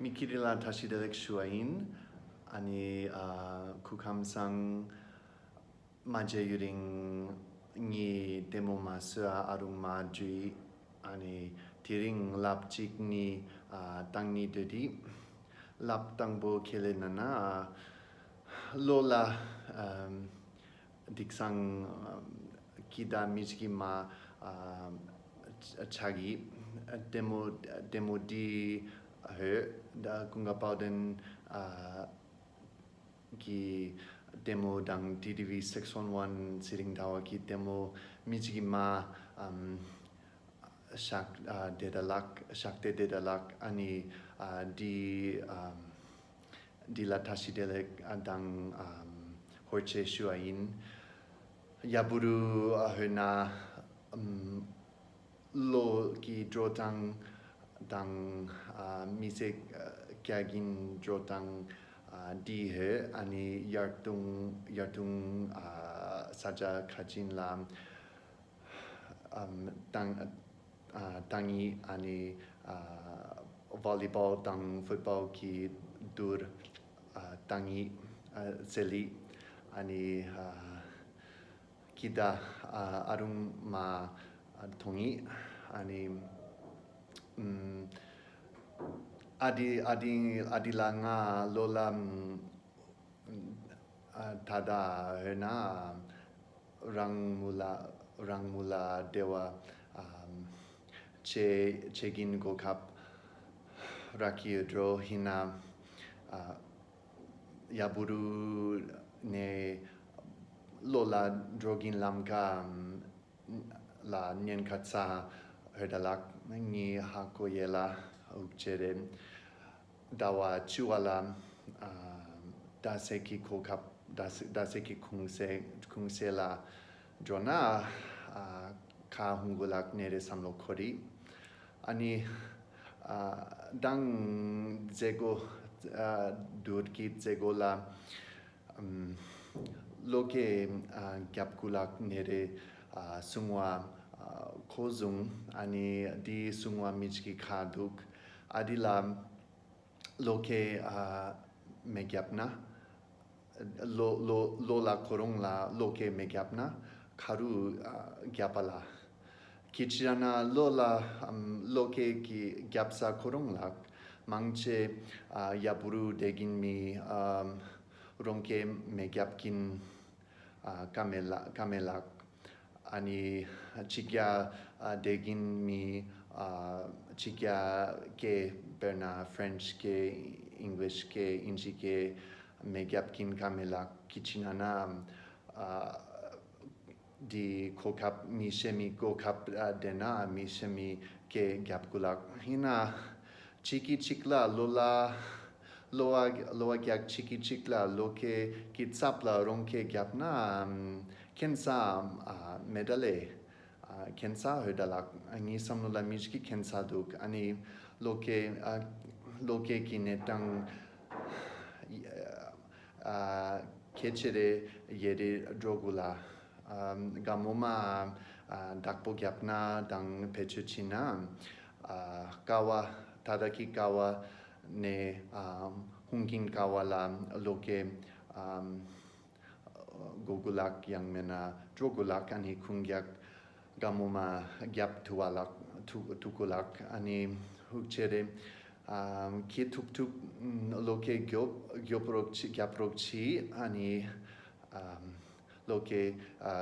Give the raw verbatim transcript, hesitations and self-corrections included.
མི་ཁྱེར་ལ་བཀྲ་ཤིས་བདེ་ལེགས་ཞུ་བ་ཡིན། ཨ་ནི་ཨ་སྐུ་ཁམས་བཟང་། མ་མཇལ་ཡུན་རིང་། ངའི་ལྟད་མོ་མ་བཟོས་ཨ་ཨ་རུང་མ་འཇུས། ཨ་ནི་དེ་རིང་ལབ་གཅིག་ནི་ཨ་བཏང་ནི་འདོད་དེ། ལབ་དང་པོ་ཁས་ལེན་ན་ན་ཨ་ལོ་ལ་ཨམ་དིག་སང་ཨམ་ཀི་ད་མི་ཅིག་གི་མ་ཨ་ཆ་གི་ལྟད་མོ་ལྟད་མོ་འདི་ཧོས་ད་ཀུན་དགའ་དཔལ་ལྡན་ཨ་གི་ལྟད་མོ་དང་ཊི་ཊི་ཝི་six one one ཚེ་རིང་ཟླ་བ་གི་ལྟད་མོ་མི་ཅིག་གི་མ་ཨམ་ཞག་ཨ་དེ་ད་ལག་ཞག་དེ་དེ་ད་ལག་ཨ་ནི་ཨ་འདི་ཨམ་འདི་ལ་བཀྲ་ཤིས་བདེ་ལེགས་ཨ་དང་ཨམ་ཧོར་ཆེ་ཞུ་བ་ཡིན། ཡ་བུ་རུ་ཨ་ཧོ་ན་ཨམ་ལོ་གི་འགྲོ་སྟངས་དང་ཨ་མི་ཚེ་ཀྱ་གིན་འགྲོ་སྟངས་ཨ་འདི་ཧེ་ཨ་ནི་ཡར་ཐུང་ཡར་ཐུང་ཨ་ས་ཆ་ཁ་ཅིན་ལ་ཨམ་ཏང་ཨ་ཏང་ཡི་ཨ་ནི་ཨ་ཝོ་ལི་བོལ་དང་ཕུཊ་བོལ་གི་དུར་ཨ་ཏང་ཡི་ཨ་ཟེ་ལི་ཨ་ནི་ཨ་ཀི་ད་ཨ་ཨ་རུང་མ་ཨ་ཐོང་ཡི་ཨ་ནི་ཨམ་ཨ་དི་ཨ་དི་ཨ་དི་ལ་ང་ལོ་ལ་ཨམ་ཨ་ད་ད་ཧོ་ན་རང་མུ་ལ་རང་མུ་ལ་དེ་བ་ཨམ་ཆེ་ཆེ་གིན་གོ་ཁབ་ར་ཀི་ཡོད་འགྲོ་ཧི་ན་ཨ་ཡ་བུ་རུ་ནས་ལོ་ལ་འགྲོ་གིན་ལམ་ཀ་ལ་ཉེན་ཁ་ཚ་ཧོད་ལག་ངི་ཧ་གོ་ཡེ་ལ་འུག་ཅེ་རེ། ཟླ་བ་བཅུ་བ་ལ་ཨ་ད་སེ་ཀི་གོ་ཁབ་ད་སེ་ད་སེ་ཀི་ཁུང་སེ་ཁུང་སེ་ལ་འགྲོ་ན་ཨ་ཁ་ཧུང་གུ་ལག་ནེ་རེ་བསམ་བློ་འཁོར་རི། ཨ་ནི་ཨ་དང་མཛད་སྒོ་ཨ་དུར་གྱི་མཛད་སྒོ་ལ་ཨམ་ལོ་ཀེ་ཨ་རྒྱབ་གུ་ལག་ནེ་རེ་ཨ་སུང་བ་ཨ་ཁོ་ཟུང་ཨ་ནི་འདི་སུང་བ་མི་ཅིག་གི་ཁ་འདུག་ཨ་དི་ལ་ལོ་ཀེ་ཨ་མེ་རྒྱབ་ན། ལོ་ལོ་ལོ་ལ་ཁོ་རང་ལ་ལོ་ཀེ་མེ་རྒྱབ་ན་ཁ་རུ་ཨ་རྒྱབ་པ་ལ། ཁྱི་ཅི་ར་ན་ལོ་ལ་ཨམ་ལོ་ཀེ་གི་རྒྱབ་ས་ཁོ་རང་ལག་མང་ཆེ་ཨ་ཡ་བུ་རུ་དེ་གིན་མི་ཨམ་རང་ཀེ་མེ་རྒྱབ་གིན་ཨ་ཀ་མེ་ལ་ཀ་མེ་ལག་ཨ་ནི་ཕྱི་རྒྱལ་ཨ་དེ་གིན་མི་ཨ་ཕྱི་རྒྱལ་སྐད་དཔེར་ན་ཕ་རན་སི་སྐད་ཨིང་ལིཤ་སྐད་ཨིན་ཇི་སྐད་མེ་རྒྱབ་གིན་ཀ་མེ་ལག་ཁྱི་ཅི་ན་ན་ཨ་འདི་གོ་ཁབ་མི་ཤེས་མི་གོ་ཁབ་ཨ་དེ་ན་མི་ཤེས་མི་སྐད་རྒྱབ་གུ་ལག་ཧི་ན་ཅིག་གི་ཅིག་ལ་ལོ་ལ་ལོ་བ་ལོ་བ་རྒྱག་ཅིག་གི་ཅིག་ལ་ལོ་ཀེ་གི་ཚབ་ལ་རང་ཀེ་རྒྱབ་ན་ཨམ་ཁེན་ས་ཨམ་ཨ་མེ་ད་ལེ། ཨ་ཁེན་ས་ཧོད་ལག་ཨ་ངའི་བསམ་བློ་ལ་མི་ཞིག་གིས་ཁེན་ས་འདུག་ཨ་ནི་ལོ་ཀེ་ཨ་ལོ་ཀེ་གི་གནས་སྟངས་ཨ་ཁེ་ཆེ་རེ་ཡེ་རེ་འགྲོ་དགོས་ལ་ཨ་དགའ་མོ་མ་ཨ་བདག་པོ་རྒྱབ་ན་དང་བེད་སྤྱོད་བྱེད་ན་ཨ་ཀ་བ་ད་ལྟ་གི་ཀ་བ་ནས་ཨ་ཧུང་གིན་ཀ་བ་ལ་ལོ་ཀེ་ཨ། གོ་གུ་ལག་ཡང་མེད་ན་ཀྲོ་གུ་ལག་ཨ་ནི་ཁུང་རྒྱག་དགའ་མོ་མ་རྒྱབ་ཐུ་བ་ལག་ཐུ་ཐུ་གུ་ལག་ཨ་ནི་ཧུག་ཆེ་རེ་ཨམ་ཁྱི་ཐུག་ཐུག་ལོ་ཀེ་རྒྱོབ་རྒྱོབ་རོགས་ཆི་རྒྱབ་རོགས་ཆི་ཨ་ནི་ཨམ་ལོ་ཀེ་ཨ་